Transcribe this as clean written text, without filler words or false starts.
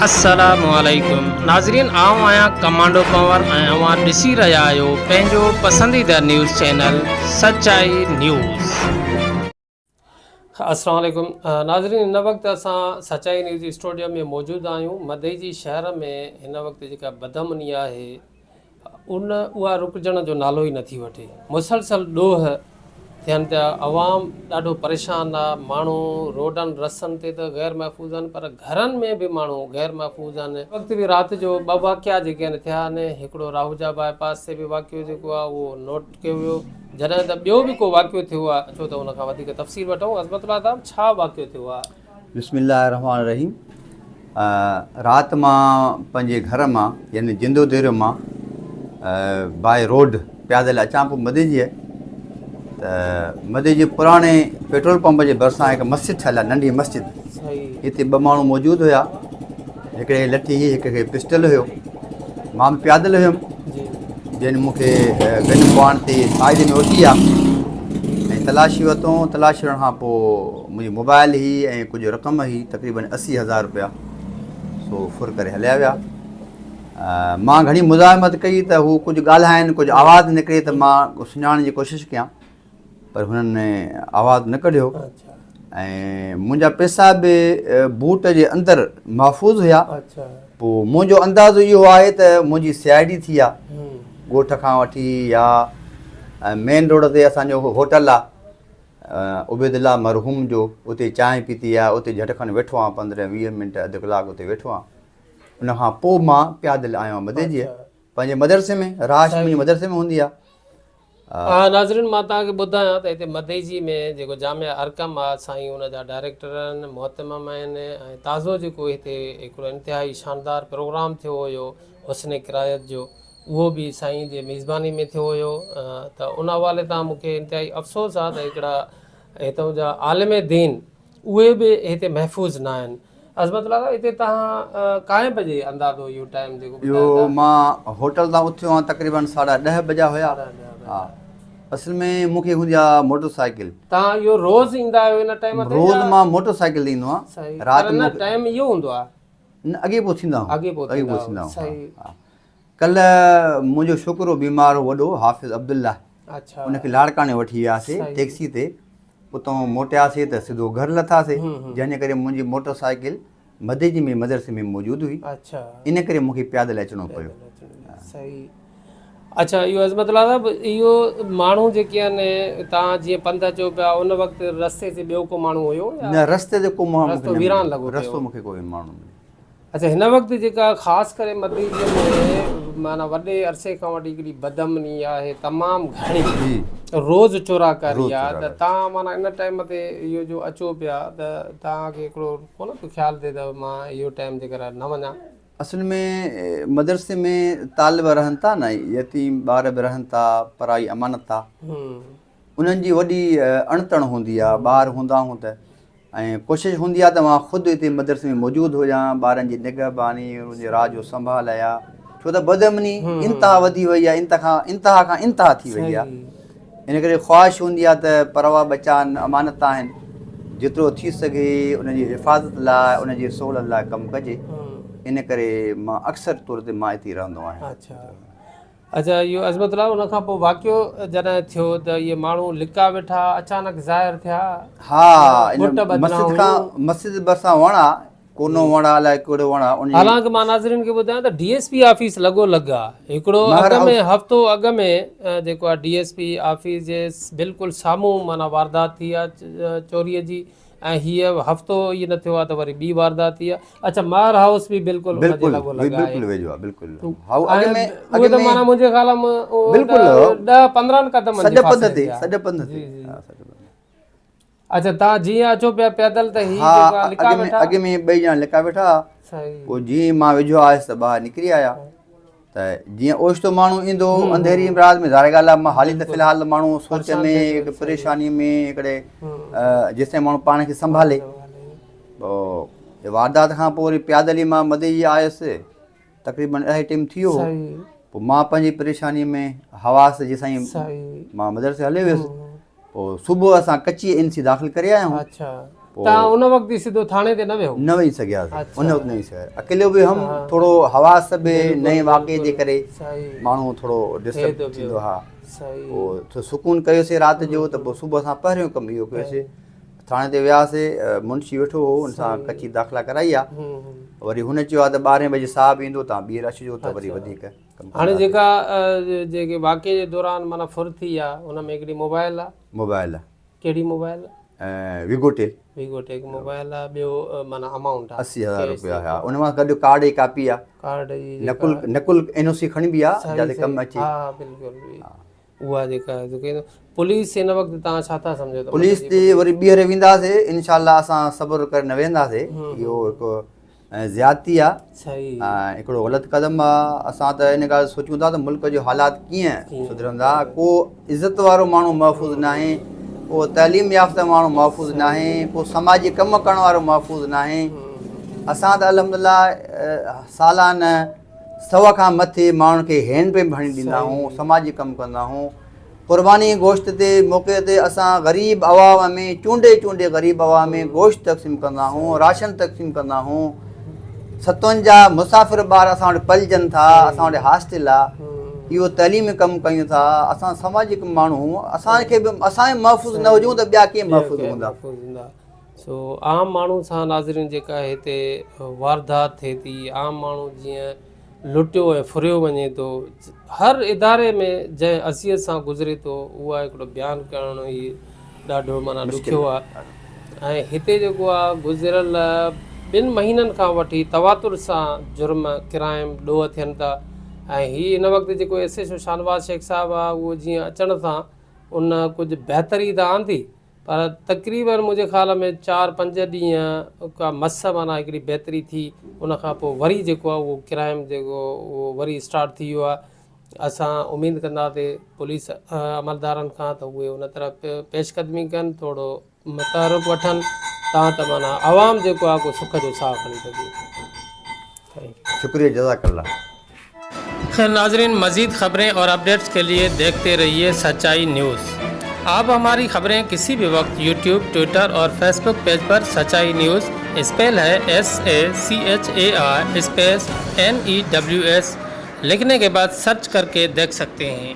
السلام عليڪم ناظرين آئون آهيان ڪمانڊو پنور ۽ اوهان ڏسي رهيا آهيو پنهنجو پسنديده نيوز چينل سچائي نيوز. السلام عليڪم ناظرين هن وقت اسان سچائي نيوز اسٽوڊيو ۾ موجود آهيون مدئي جي شهر ۾ هن وقت جيڪا بدامني آهي ان اها رڪجڻ جو نالو ئي نٿي وٺي. مسلسل ڏوهه ٿين پيا، عوام ڏاڍو پريشان آ، ماڻهو روڊن رستن تي ته غير محفوظ آهن پر گهرن ۾ به ماڻهو غير محفوظ آهن. هن وقت به رات جو ٻه واقعا جيڪي آهن ٿيا آهن، هڪڙو راهوجا باء پاس تي به واقعو جيڪو آ اهو نوٽ ڪيو ويو، جڏهن ته ٻيو به ڪو واقعو ٿيو آ، اچو ته ان کان وڌيڪ تفصيل وٺون. عظمت الله صاحب ڇا واقعو ٿيو آ؟ بسم الله الرحمٰن الرحيم رات مان پنهنجي گهر مان يعني جندو ديرو مان باء روڊ پيادل اچان پيو مديجي ته مديجي پراڻي پيٽرول پمپ جي ڀرسان هڪ مسجد ٺهيل آهي ننڍي مسجد هتي ٻه ماڻهو موجود هيا هڪڙي کي لٺي هئي هڪ کي پسٽل هيو مان به پيادل هيم جن مون کي گن پوائنٽ تي سائيڊ ۾ وٺي ويا ۽ تلاشي ورتو تلاشي وٺڻ کان پوء منهنجي موبائل هئي ۽ ڪجهه رقم هئي تقريبن 80 هزار روپيا سو ڦر ڪري هليا ويا مان گهڻي مزاحمت ڪئي ته هو ڪجهه ڳالهائن ڪجهه آواز نڪري ته مان سڃاڻڻ جي ڪوشش ڪيان پر هنن آواز نه ڪڍيو ۽ منهنجا پئسا به بوٽ جي اندر محفوظ هيا پوء منهنجو اندازو اهو آهي ته منهنجي سي I D ٿي آ ڳوٺ کان وٺي يا مين روڊ تي اسانجو هوٽل آ عبيد الله مرحوم جو اتي چانهه پيتي آ اتي جهٽ کن ويٺو آهيان 15 20 منٽ اڌ ڪلاڪ اتي ويٺو آهيان ان کان پوء مان پيادل آيو آهيان مديجي پنهنجي مدرسي ۾ رهائش منهنجي مدرسي ۾ هوندي آ. ها ناظرين مان توهان کي ٻڌايان ته هتي مدئجي ۾ جيڪو جامعه ارقم آ سائين ان جا ڊائريڪٽر آهن مهتمم آهن ۽ تازو جيڪو هتي هڪڙو انتهائي شاندار پروگرام ٿيو هيو حسن قرائت جو اهو به سائين جي ميزباني ۾ ٿيو هيو ته ان حوالي تان مون کي انتهائي افسوس آ ته هڪڙا هتان جا عالم دين اهي به هتي محفوظ نه آهن. عظمت الله صاحب هتي توهان ڪائين بجي اندازو اهو ٽائيم جيڪو ٻڌايو اهو ٿا. مان هوٽل تان اٿيو آهيان تقريبن ساڍا ڏهه بجا هيا ها اصل ۾ مون کي هوندي آهي موٽر سائيڪل. توهان اهو روز ايندا آهيو ان ٽائيم تي روز مان موٽر سائيڪل تي ايندو آهيان صحيح رات پر نه ٽائيم اهو هوندو آهي. نه اڳي پوء ٿيندا هئا اڳي پوء ٿيندا هئا صحيح. ڪلهه منهنجو ڇوڪرو بيمار هو وڏو حافظ عبدالله اڇا ان کي لاڙڪاڻي وٺي وياسي ٽيڪسي تي اتان موٽياسي ته سڌو گهر لٿاسي جنهن جي ڪري منهنجي موٽر سائيڪل مديجي ۾ مدرسي ۾ موجود هئي اڇا ان ڪري مون کي پيادل اچڻو پيو. صحيح اڇا اهو عظمت الله صاحب اهو ماڻهو جيڪي آهن تان جيئن پنڌ اچو پيا ان وقت رستي تي ٻيو ڪو ماڻهو هيو يا نه رستي تي ڪو ماڻهو رستو ويران لڳو پيو رستو مون کي ڪوئي ماڻهو نه مليو. اڇا هن وقت جيڪا خاص ڪري مديجي ۾ معنيٰ وڏي عرصي کان وٺي هڪڙي بدامني آهي تمام گهڻي روز چوراڪاري آهي ته تان معنيٰ ان ٽائيم تي اهو جو اچو پيا ته تان کي هڪڙو ڪونه ٿو خيال ٿئي ته مان اهو ٽائيم جيڪر نه وڃان. اصل ۾ مدرسي ۾ طالب رهن ٿا نه يتيم ٻار به رهن ٿا پرائي امانت آ انهن جي وڏي اڻ تڻ هوندي آ ٻار هوندا هون ته ۽ ڪوشش هوندي آهي ته مان خود اتي مدرسي ۾ موجود هجان ٻارن جي نگهباني انهن جي راهه جو سنڀال آهيان ڇو ته بدامني انتها وڌي وئي آهي انتها انتها کان انتها ٿي وئي آهي ان ڪري خواهش هوندي آهي ته پروا ٻچا آهن امانت آهن جيترو ٿي سگهي انهن جي حفاظت لاء انهن جي سهولت لاء ڪم ڪجي ان ڪري مان اڪثر طور تي مان اتي رهندو آهيان. اڇا اهو عظمت الله ان کان پوء واقعو جڏهن ٿيو ته اهي ماڻهو لڪا ويٺا اچانڪ ظاهر ٿيا. ها ان مسجد کان مسجد ڀرسان وڻ آ ڪونو وڻ آ الائي ڪهڙو وڻ آ ان جي. حالانڪ مان ناظرين کي ٻڌايان ته ڊي ايس پي آفيس لڳو لڳ آ هڪڙو اڳ ۾ هفتو اڳ ۾ جيڪو آ ڊي ايس پي آفيس جي بلڪل سامهون معنيٰ واردات ٿي آ چوري جي ۽ هيء هفتو ئي نه ٿيو آهي ته وري ٻي واردات ٿي آهي. اڇا مهر هائوس به بلڪل ان جي لڳو لڳ آهي. بلڪل ويجهو آهي بلڪل. هائو اڳ ۾ اڳ ۾ معنيٰ منهنجي خيال ۾ بلڪل 10 15 قدمن جي فاصلي تي آهي. سڄ پنڌ تي. اڇا تان جيئن اچو پيا پيدل ته هي جيڪو آهي لڪا ويٺا. اڳ ۾ ٻئي ڄڻا لڪا ويٺا هئا. پوء جيئن مان ويجهو آيس ته ٻاهر نڪري آيا. ته جيئن اوچتو ماڻهو ايندو انڌيري رات ۾ ظاهر ڳالهه آهي مان حالي ته في الحال ماڻهو سوچ ۾ هڪ پريشاني ۾ هڪڙي جيستائين ماڻهو پاڻ کي سنڀالي پوء واردات کان پوء وري پيادل ئي مان مدي جي آيس تقريبن اڍائي ٽيم ٿي ويو پوء مان پنهنجي پريشاني ۾ حواس جي سائين مان مدرسي هليو ويس پوء صبح اسان ڪچي اين سي داخل ڪري آيا آهيون. توهان ان وقت ئي سڌو ٿاڻي تي نه ويو؟ نه وڃي سگهياسين ان وقت نه وڃي سگهيا اڪيلو به هئم ٿورو حواس به نئين واقعي جي ڪري ماڻهو ٿورو ڊسٽرب ٿيندو ها پوء ٿورو سڪون ڪيوسي رات جو ته پوء صبح سان پهريون ڪم اهو ڪيوسي ٿاڻي تي وياسي منشي ويٺو هو ان سان ڪچي داخلا ڪرائي آ وري هن چيو آ ته ٻارهين بجي صاحب ايندو تان ٻيهر اچجو ته وري وڌيڪ هاڻي جيڪا جيڪي واقعي جي دوران معنيٰ ڦر ٿي آ ان ۾ هڪڙي موبائل آ موبائل آ ڪهڙي موبائل؟ ويگو ٽيڪ. ويگو ٽيڪ موبائل آ ٻيو معنيٰ امائونٽ آ 80000 روپيا ها ان مان گڏ ڪارڊ جي ڪاپي آ ڪارڊ جي نقل نقل اين او سي کڻي به آ جاتي ڪم اچي ها بلڪل اها جيڪا پوليس هن وقت تان ڇا ٿا سمجهو ته پوليس تي وري ٻيهر وينداسي انشاء الله اسان صبر ڪري نه وينداسي اهو هڪ ۽ زيادتي آ ۽ هڪڙو غلط قدم آ اسان ته ان ڳالهه سوچون ٿا ته ملڪ جو حالات ڪيئن سڌرندا ڪو عزت وارو ماڻهو محفوظ ناهي ڪو تعليم يافته ماڻهو محفوظ ناهي ڪو سماجي ڪم ڪرڻ وارو محفوظ ناهي اسان ته الحمدلله سالانه سو کان مٿي ماڻهن کي هينڊ پمپ هڻي ڏيندا آهيون سماجي ڪم ڪندا آهيون قرباني گوشت تي موقعي تي اسان غريب عوام ۾ چونڊي چونڊي غريب عوام ۾ گوشت تقسيم ڪندا آهيون راشن تقسيم ڪندا آهيون 57 مسافر ٻار اسان وٽ پلجن ٿا اسان وٽ هاسٽل آ اهو تعليمي ڪم ڪيون ٿا اسان سماجڪ ماڻهو اسان کي به اسان محفوظ نه هجون ته ٻيا ڪيئن محفوظ هوندا سو عام ماڻهو سان ناظرين جيڪا هتي واردات ٿئي ٿي عام ماڻهو جيئن لٽيو ۽ ڦريو وڃي ٿو هر اداري ۾ جنهن اذيت سان گذري ٿو اها هڪڙو بيان ڪرڻ ئي ڏاڍو معنيٰ ڏکيو آهي ۽ هتي جيڪو آهي گذريل ٻن مهينن کان وٺي تواتر سان جرم ڪرائم ڏوهه ٿين ٿا ۽ هي هن وقت جيڪو S H O Shahnawaz Shaikh صاحب آهي اهو جيئن اچڻ سان ان ڪجهه بهتري ته آندي پر تقريبن منهنجي خيال ۾ چار پنج ڏينهن ڪا مس معنيٰ هڪڙي بهتري ٿي ان کان پوء وري جيڪو آهي اهو ڪرائم جيڪو اهو وري اسٽارٽ ٿي ويو آهي اسان اميد ڪنداسي پوليس عملدارن کان ته اهي ان طرف پيش قدمي ڪن ٿورو تحرڪ وٺن تان ته معنيٰ عوام جيڪو آهي ڪو سک جو ساهه کڻي سگهي. شڪريه جزاڪ الله. خير ناظرين مزيد خبرين اور اپڊيٽس کے لئے ديکھتي رھيي سچائي نيوز آپ ھماري خبرين ڪسي بھي وقت يوٽيوب ٽوئٽر اور فيسبوڪ پيج پر سچائي نيوز اسپيل ھي S A C H A I space N E W S لکھني کے بعد سرچ ڪر ڪي ديکھ سکتي ھين.